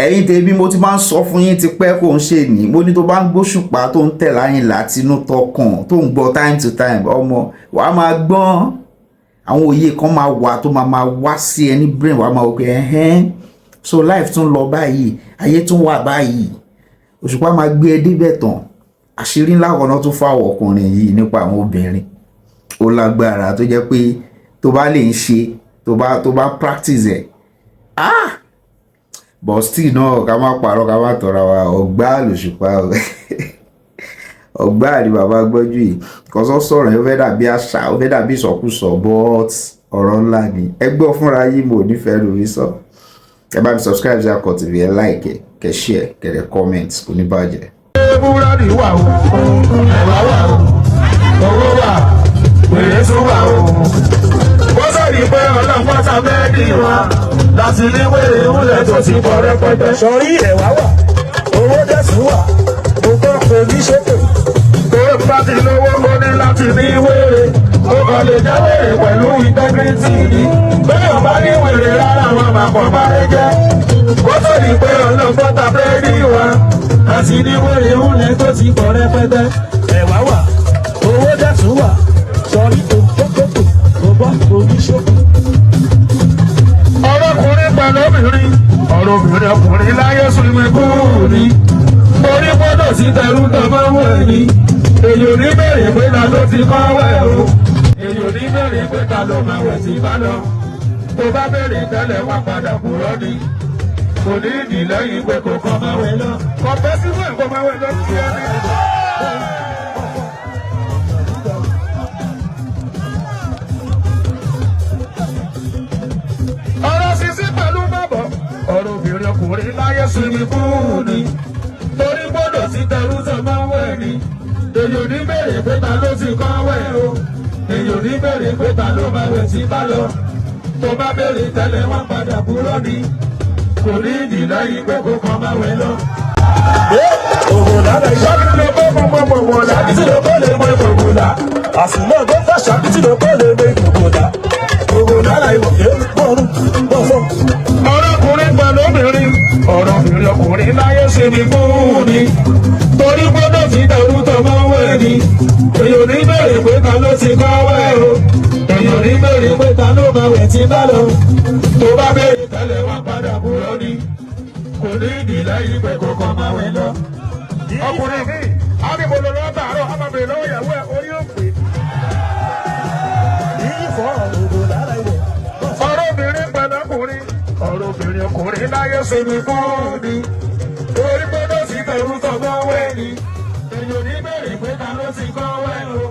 Ẹ̀yin tèmi, mo ti máa ń sọ fún yín ti pẹ́, kó ń ṣe ní. Mo ní tó bá ń gbóṣùpá, tó ń tẹ̀ l'Áyìnlá tinú tọkàn, tó ń gbọ́ time to time, ọmọ, wàá máa gbọ́n. Àwọn òye kan máa wà tó máa máa wá sí ẹ ní brain. Wàá máa wò pé ẹ̀hẹ́n, so life tún lọ báyìí, ayé tún wà báyìí. Òṣùpá máa gbé ẹ débẹ̀ tán. Àṣírí ńlá kan náà tún fáwọn ọkùnrin yìí nípa àwọn obìnrin, ó lágbára, tó jẹ́ pé tó bá lè ń ṣe, tó bá practice ẹ̀, ah, but still náà, ká má parọ́, ká má tọ́ra wa, ọ̀gbá lòṣùpá, ọ̀gbá ni bàbá gbọ́jú yìí. Kọ́sọ́ sọ̀rọ̀ yẹn, ó fẹ́ dàbí àṣà, ó fẹ́ dàbí ìsọkúsọ, but ọ̀rọ̀ ńlá ni. Ẹ gbọ́ fúnra yín, mo nífẹ̀ẹ́ lórí sọ. Ẹ bá mi subscribe sí Akọ TV, ẹ like, ẹ kẹ share, kẹ dẹ̀ comment. Kò ní bàjẹ́. Búrẹ́dì wà o, ẹ̀wà wà o, owó wà, wèrè tún wà o. Ó sọ̀rí pé ọlọ́pàá ta bẹ́ẹ̀dì wa láti ní wèrè ńlẹ̀ tó ti pọ̀ rẹpẹtẹ. Sọrí ẹ̀wà wà, owó dẹ̀sùn wà, mo gbọ́ pé ní ṣépè. Tó bá ti lówó, ó ní láti ní wèrè. Ó kàn lè jẹ́ wèrè pẹ̀lú integrity ni. Bẹ́ẹ̀ ọba ní wèrè rárá, wọn máa pọ̀ bá rẹ jẹ́. Ó sọ̀rí pé ọlọ́pàá ta bẹ́ẹ̀dì wa láti ní wèrè ńlẹ̀ tó ti pọ̀ rẹpẹtẹ. Ẹ̀wà wà, owó dẹ̀sùn wà, sọrí òkókòkò, mo gbọ́ pé ní ṣépè. Ọ̀rọ̀kùnrin pẹ̀lú obìnrin, ọ̀rọ̀ obìnrin ọkùnrin láyé swimming pool ni. Orí gbọ́dọ̀ sí tẹrú tọmọ wẹ̀ ni. Èyí ò ní bèrè pé ta ló ti kọ́ wẹ̀ o. Èyí ò ní bèrè pé ta ló máa wẹ̀ tí bá lọ. Tó bá bèrè tẹ́lẹ̀, wá padà kúrọ́ ni. Kò ní ìdí lẹ́yìn pé kò kọ́ máa wẹ̀ lọ. Kò pẹ́ sínú ẹ̀ kó máa wẹ̀ lọ sí ẹni. Ọ̀rọ̀ sisi pẹ̀lú bàbọ̀, ọ̀rọ̀ obìnrin ọkùnrin láyé swimming pool ni. Torí gbọ́dọ̀ sí tẹrú tọmọ wẹ̀ ni. Èyí ò ní bèrè pé ta ló ti kọ́ wẹ̀ o. Èyí ò ní bèrè pé ta ló máa wẹ̀ tí bá lọ. Tó bá bèrè tẹ́lẹ̀, wọ́n padà kúrọ́ ni. Kò ní ìdí lẹ́yìn pé kó kàn máa wẹ̀ lọ. Ògùn lára iṣẹ́. Ṣáàkì ló kó gbogbo là. Ṣàkìtì ló kó lè mọ ìgbòho là. Àsùnmọ̀ tó fẹ́ ṣàkìtì ló kó lè mọ ìgbòho là. Ògùn lára ìwọ̀ bọ́ọ̀rù bọ́ọ̀fọ̀. Ọ̀rọ̀kùnrin pẹ̀lú obìnrin, ọ̀rọ̀ obìnrin ọkùnrin láyé swimming pool ni. Torí gbọ́dọ̀ sí tẹrú tọmọ wẹ̀ ni. Èyí ò ní bèrè pé ta ló ti kọ́ wẹ̀ o. Èyí ò ní bèrè pé ta ló máa wẹ̀ tí bá lọ. Tó bá bèrè tẹ́lẹ̀, wá padà kúrò ní. Kò ní ìdí lẹ́yìn pé kò kàn máa wẹ̀ lọ. Ọkùnrin mi, á ní mo lọ lọ́tàárọ̀, á máa bèrè lọ́wọ́ ìyàwó ẹ̀, orí òpè. Ìfọ̀ ògùn lára ìwọ̀. Ọ̀rọ̀ obìnrin pẹ̀lú ọkùnrin, ọ̀rọ̀ obìnrin ọkùnrin láyé swimming pool ni. Orí gbọ́dọ̀ sí tẹ̀rù tọgbọ́n wẹ̀ ni. Èyí ò ní bèrè pé ta ló ti kọ́ wẹ̀ o.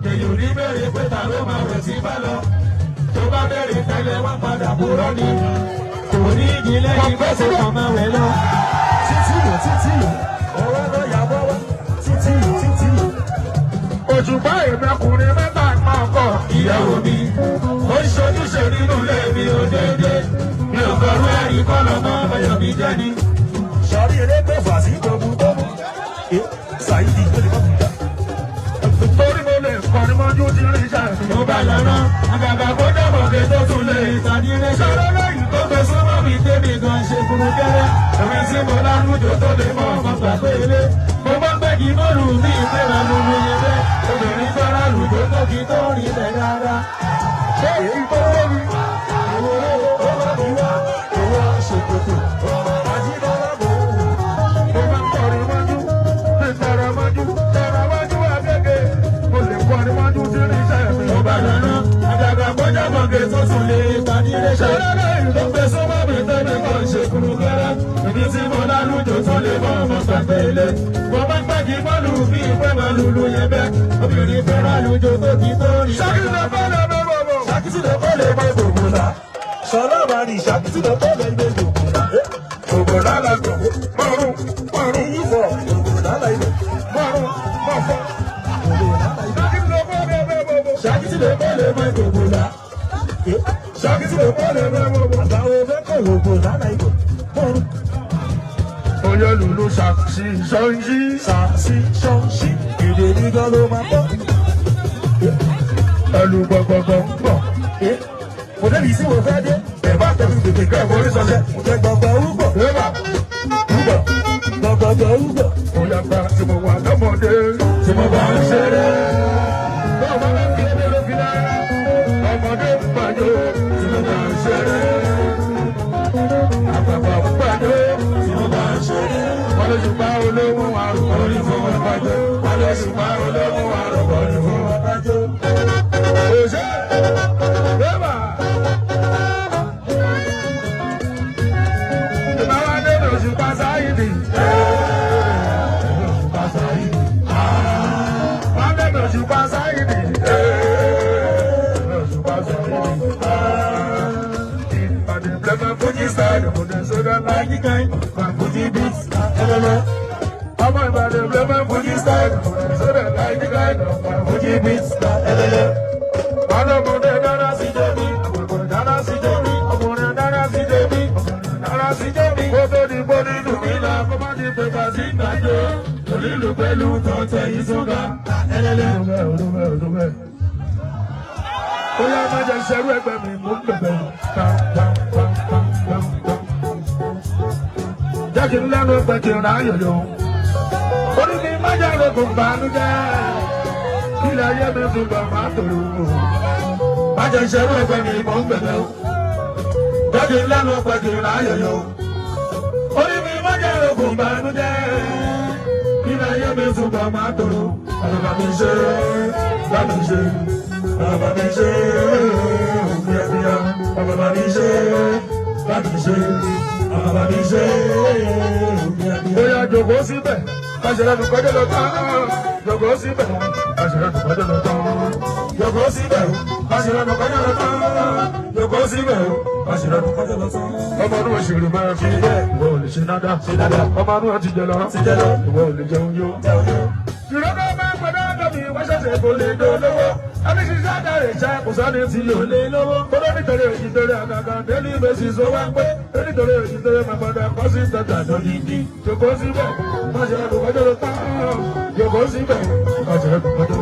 Èyí ò ní bèrè pé ta ló máa wẹ̀ tí bá lọ. Tó bá bèrè tẹ́lẹ̀, wá padà kúrọ́ ni. Kò ní ìdí lẹ́yìn pé kó kàn máa wẹ̀ lọ. Títí yìí, títí yìí, ọwọ́ ló yà bọ́wọ́. Títí yìí, títí yìí. Òṣùpá, èmi ọkùnrin mẹ́ta máa kọ ìyàwó mi. Ó ń ṣojúṣe nínú ilé mi ò déédéé. Mi ò kọrú ẹ̀rí kọ́ lọ́mọ ọyọ̀ mi jẹ́ ni. Sọrí elégbè fà sí gbogbo gbogbo. Ṣàyídì tó lè má bùdá. Torí mo lè kọrin mọ́jú tí rí iṣẹ́ mi. Mo bá lọ́nà àgàgà kó dàbọ̀ kí tó tún lè ìtàdílé. Ṣọ́rọ́ lẹ́yìn tó gbé súnmọ́ mi tẹ́mi gan ṣe kúrú kẹ́rẹ́. Èmi tí mo lárújọ tó lè mọ ọmọ gbàgbé ilé. Mo máa ń gbẹ́gi mọ́lù mi ìpẹ́rẹ́ lóru yẹn bẹ́ẹ̀. Obìnrin fẹ́ràn lùjọ tó kí tó rí ilẹ̀ dáadáa. Ṣé èyí tó lórí? Owó owó ìwà owó ṣòkòtò. Àjíbọ́lá bò ó. Mo máa ń kọrin mọ́jú, ní tọrọ mọ́jú, tọrọ mọ́jú agége. Mo lè kọrin mọ́jú tí rí iṣẹ́ mi. Mo bá lọ́nà àgàgà kó dàbọ̀ kí tó tún lè ìtàdílé. Ṣọ́rọ́ lẹ́yìn tó gbé súnmọ́ mi tẹ́mi kan ṣe kúrú kẹ́rẹ́. Ibi tí mo lálùjọ tó lè mọ ọmọ gbàgbé ilé. Mo máa ń gbẹ́gi mọ́lù bí ìpẹ́ máa lulu yẹn bẹ́ẹ̀. Obìnrin fẹ́ràn àlùjọ tó kí tó rí. Ṣákìlẹ̀ bọ́lá bẹ́ẹ̀ bọ̀ bọ̀. Ṣàkìtì ló kó lè mọ ìgbòho là. Ṣọlá máa ní ṣàkìtì ló kó lè mọ ìgbòho là. Ògùn lálàgbọ̀, márùn, márùn, Ìfọ̀ ògùn lára ìwọ̀. márùn, mọ́fọ́. Ògùn lára ìwọ̀. Ṣákìlẹ̀ bọ́lá bẹ́ẹ̀ bọ̀ bọ̀. Ṣàkìtì ló kó lè mọ ìgbòho là. Ṣákìlẹ̀ bọ́lá bẹ́ẹ̀ bọ̀ bọ̀. Àgbà wo fẹ́ kó ògùn lára ìwọ̀. Bọ́ọ̀rù. Oyè lulu ṣàṣì ṣọ́nṣí. Ṣàṣì ṣọ́nṣì. Èdè nígan ló máa bọ́. Ẹlú gbọ̀ngbọ̀ngbọ̀ ń bọ̀. Mo débi sí mo fẹ́ dé. Ẹ̀ bá tẹ̀lé tètè kẹ́ ẹ̀ forí sọ̀ṣẹ́. Mo jẹ gbọ̀ngbọ̀n ń bọ̀. Ébà. dàgbà, tí mo wà lọ́mọdé, tí mo bá ń ṣeré. Bọ́ọ̀ bá ń fi ẹbí ló fi dá. Ọmọdé ń pàjọ́, tí mo bá ń ṣeré. Àgbààgbà ń pàjọ́, tí mo bá ń ṣeré. Wọ́n lè ṣùgbọ́n olówó àrùn orí fún wọn pàjọ́. Wọ́n lè ṣùgbọ́n olówó àrùn orí fún wọn pàjọ́. Òṣè, bébà. Ìbáwá dé Òṣùpá Sáyidì. Òṣùpá Sáyidì. Wọ́n dé Òṣùpá Sáyidì. Òṣùpá Sáyidì. I dey play my Fuji style, mo dey so dem like it kind, my Fuji beats, ẹlẹ́lẹ́. Ọmọ Ìbàdàn play my Fuji style, mo dey so dem like it kind, my Fuji beats, ẹlẹ́lẹ́. Ọlọ́mọdé dára sí jẹ́bi, ọkùnrin dára sí jẹ́bi, ọkùnrin dára sí jẹ́bi, ọkùnrin dára sí jẹ́bi. Kó tó di bó nínú mi lọ, kó má di pépà sí ìdájọ́. Onílù pẹ̀lú tọ̀tẹ̀ yìí sóga, ẹlẹ́lẹ́. Olúbẹ̀ olúbẹ̀ olúbẹ̀. Ó yá, má jẹ́ ṣerú ẹgbẹ́ mi, mò ń bẹ̀bẹ̀. Pam pam pam pam pam pam. Jẹ́ kí n lẹ́nu pẹ̀ kí n ráyò yò. Orí mi má jẹ́ rògùn bànújẹ́. Kí ilẹ̀ ayé mi túbọ̀ má tòrò. Má jẹ́ ṣerú ẹgbẹ́ mi, mò ń bẹ̀bẹ̀ o. Jẹ́ kí n lẹ́nu pẹ̀ kí n ráyò yò. Orí mi má jẹ́ rògùn bànújẹ́. Kí ilẹ̀ ayé mi túbọ̀ má tòrò. Bàbá mi ṣe, bàbá mi ṣe, bàbá mi ṣe, òkú ẹ̀fíà. Bàbá mi ṣe, bàbá mi ṣe, bàbá mi ṣe, òkú ẹ̀fíà. Bóyá jòkó síbẹ̀, káṣíra nù kọjá lọ tán. Jòkó síbẹ̀, káṣíra nù kọjá lọ tán. Jòkó síbẹ̀, káṣíra nù kọjá lọ tán. Jòkó síbẹ̀, káṣíra nù kọjá lọ tán. Ọmọ ọdún òṣèré máa fi ìwọ ò lè ṣe nádà. Ọmọ ọdún ti jẹ lọ, ìwọ ò lè jẹun yó. Ìrọ́dọ̀ máa ń padà dọ̀bí wọ́n ṣẹ̀ṣẹ̀ kò lè dolówó. Ẹni ṣiṣẹ́ àdáyé ṣe kò sáré tí yóò lé lówó. Kódó nítorí òjìtorí àgàgà daily basis ó wá pé. Nítorí òjìtorí máa padà kọ́ sí tẹ̀tà lódìdí. Jòkó síbẹ̀, má ṣe ẹrù kọjọ́ lọ tán. Jòkó síbẹ̀, má ṣe ẹrù kọjọ́.